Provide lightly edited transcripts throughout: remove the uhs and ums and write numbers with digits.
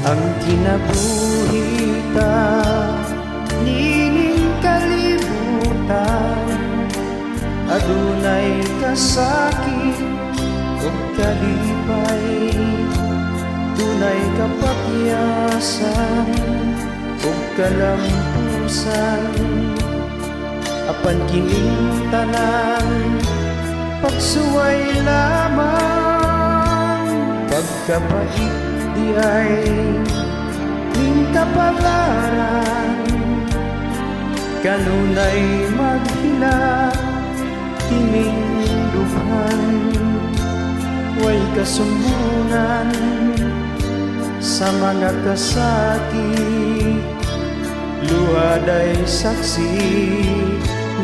Ang kinabuhi ta nining kalibutan, adunay kasakit ug kalipay, dunay kapakyasan ug kalampusan. Apan kining tanan pagsuway lamang. Pagkapait diay ning kapalaran, kanunay maghilak kining dughan. Way kasumbungan sa mga kasakit, luhaday saksi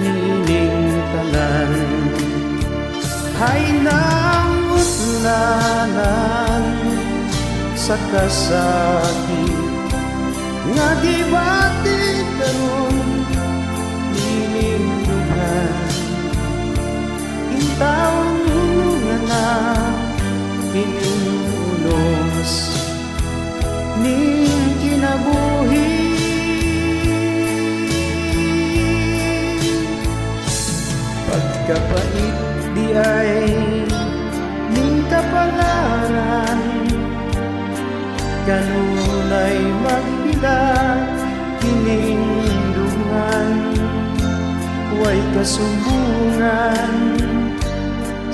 niining tanan. Hay nang utlanan sa kasakit nga gibati karon nining dughan. Intawon nga na kining unos ning kinabuhi. Pagkapait diay ning kapalaran, kanunay maghilak kining dughan. Way kasumbungan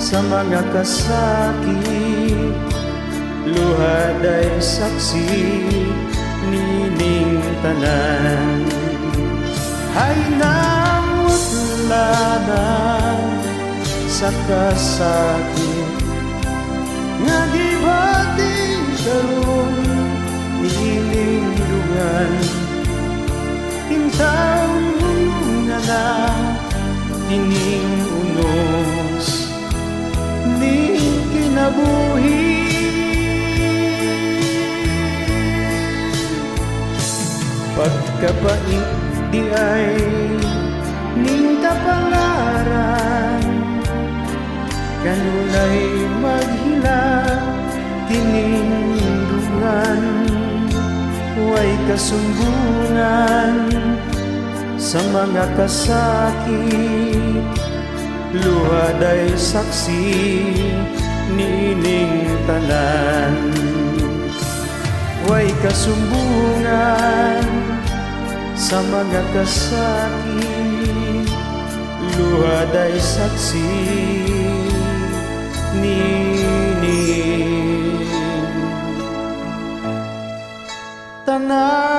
sa mga kasakit, luhaday saksi nining tanan. Hay nang utlanan sa kasakit nga gibati karon niining dughan. Intawon nga na kining unos ning kinabuhi. Pagkapait diay ning kapalaran, kanunay maghilak kining dughan. Way kasumbungan sa mga kasakit, luhaday saksi niining tanan. Way kasumbungan sa mga kasakit, luhaday saksi nining tanan.